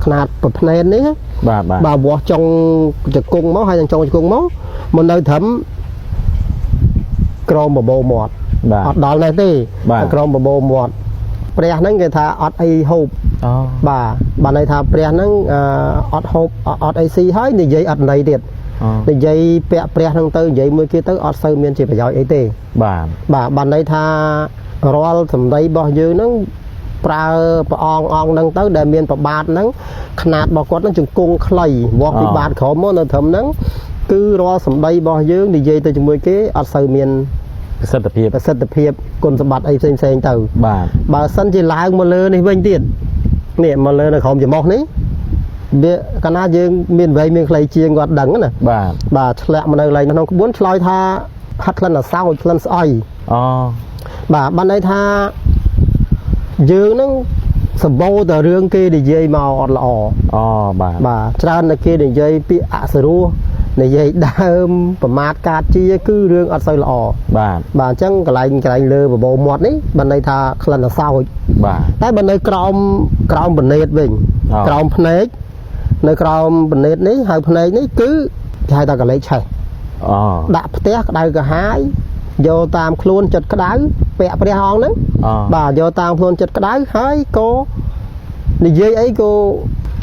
ខ្នាតប្រភ្នែននេះ បាទបាទ បាទវាស់ចុងជង្គង់មកហើយនឹងចុងជង្គង់មកមកនៅត្រឹមក្រមបបោមាត់ បាទ អត់ដល់នេះទេ បាទ ក្រមបបោមាត់ព្រះហ្នឹងគេថាអត់អីហូប អូ បាទបានន័យថាព្រះហ្នឹងអត់ហូបអត់អីស៊ីហើយនិយាយអត់ន័យទៀត អូ និយាយពាក់ព្រះហ្នឹងទៅនិយាយមួយគេទៅអត់សូវមានជាប្រយោជន៍អីទេ បាទ បាទបានន័យថារាល់សម្ដីរបស់យើងហ្នឹងប្រើព្រះអង្គអង្គហ្នឹងទៅដែលមានប្របាទហ្នឹងຂະຫນាតរបស់គាត់ហ្នឹងជង្គង់ខ្លីវាស់ពីបាតក្រោមមកនៅត្រឹមហ្នឹងគឺរាល់សម្ដីរបស់យើងនិយាយទៅជាមួយគេអត់សូវមាន ប្រសិទ្ធភាព ប្រសិទ្ធភាពគុណសម្បត្តិអីផ្សេងផ្សេងៗទៅ បាទ បើសិនជាឡើងមកលើនេះវិញទៀតនេះមកលើនៅក្រោមច្រមុះនេះវាកាលណាយើងមានវ័យមានខ្លីជាងគាត់ដឹងណា បាទ បាទឆ្លាក់មកនៅកន្លែងក្នុងក្បួនឆ្លើយថាហាត់ក្លិនអសោចក្លិនស្អុយ អូ បាទបានន័យថាយើងហ្នឹងសម្បូរតែរឿងគេនិយាយមកអត់ល្អ អូបាទ បាទច្រើនតែគេនិយាយពាក្យអសរោះនិយាយដើមប្រមាថកាតជាគឺរឿងអត់សូវល្អ បាទ បាទអញ្ចឹងកន្លែងកន្លែងលើបបោមាត់នេះបានន័យថាក្លិនអសោច បាទ តែបើនៅក្រោមក្រោមបណេតវិញ អូ ក្រោមភ្នែកនៅក្រោមបណេតនេះហៅភ្នែកនេះគឺគេហៅថាកលេចឆេះ អូ ដាក់ផ្ទះក្តៅក្រហាយយកតាមខ្លួនចិត្តក្តៅពាក់ព្រះអង្គហ្នឹង អូ បាទយកតាមខ្លួនចិត្តក្តៅហើយក៏និយាយអីក៏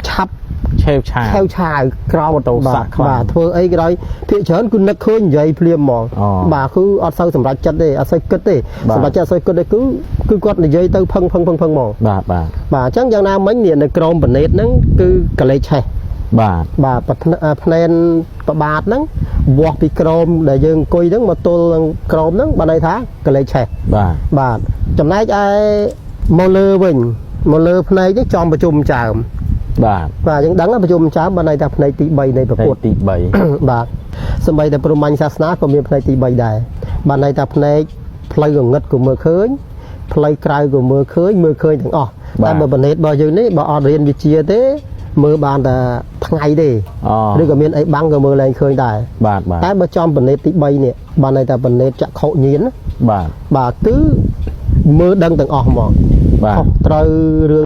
ឆាប់ ឆេវឆាវ ឆេវឆាវក្រោត ទោសៈខ្លាំង បាទធ្វើអីក៏ដោយភាគច្រើនគឺនឹកឃើញនិយាយភ្លាមហ្មង អូ បាទគឺអត់សូវសម្រេចចិត្តទេអត់សូវគិតទេ បាទ សម្រេចចិត្តអត់សូវគិតទេគឺគឺគាត់និយាយទៅផឹងផឹងផឹងផឹងហ្មង បាទបាទ បាទអញ្ចឹងយ៉ាងណាមិញនេះនៅក្រមបណេតហ្នឹងគឺកលេចឆេះ បាទ បាទប្រធ្នភ្នែនប្របាទហ្នឹងវាស់ពីក្រមដែលយើងអង្គុយហ្នឹងមកទល់នឹងក្រមហ្នឹងបានន័យថាកលេចឆេះ បាទ បាទចំណែកឯមកលើវិញមកលើភ្នែកនេះចំប្រជុំចើម បាទ បាទយើងដឹងហើយប្រជុំចើមបានន័យថាភ្នែកទី3នៃប្រ ផ្នែ ពុត កទី3 បាទសម្បីតែព្រហ្មញ្ញសាសនាក៏មានភ្នែកទី3ដែរបានន័យថាភ្នែកផ្លូវងងឹតក៏មើលឃើញផ្លូវក្រៅក៏មើលឃើញមើលឃើញទាំងអស់ បាទ តែបើបណេតរបស់យើងនេះបើអត់រៀនវិជ្ជាទេមើលបានតែថ្ងៃទេ អូ ឬក៏មានអីបាំងក៏មើលលែងឃើញដែរ បាទបាទ តែបើចំបណេតទី3នេះបានន័យថាបណេតចក្ខុញាណណា បាទ បាទគឺមើលដឹងទាំងអស់ហ្មង បាទ ខុសត្រូវរឿង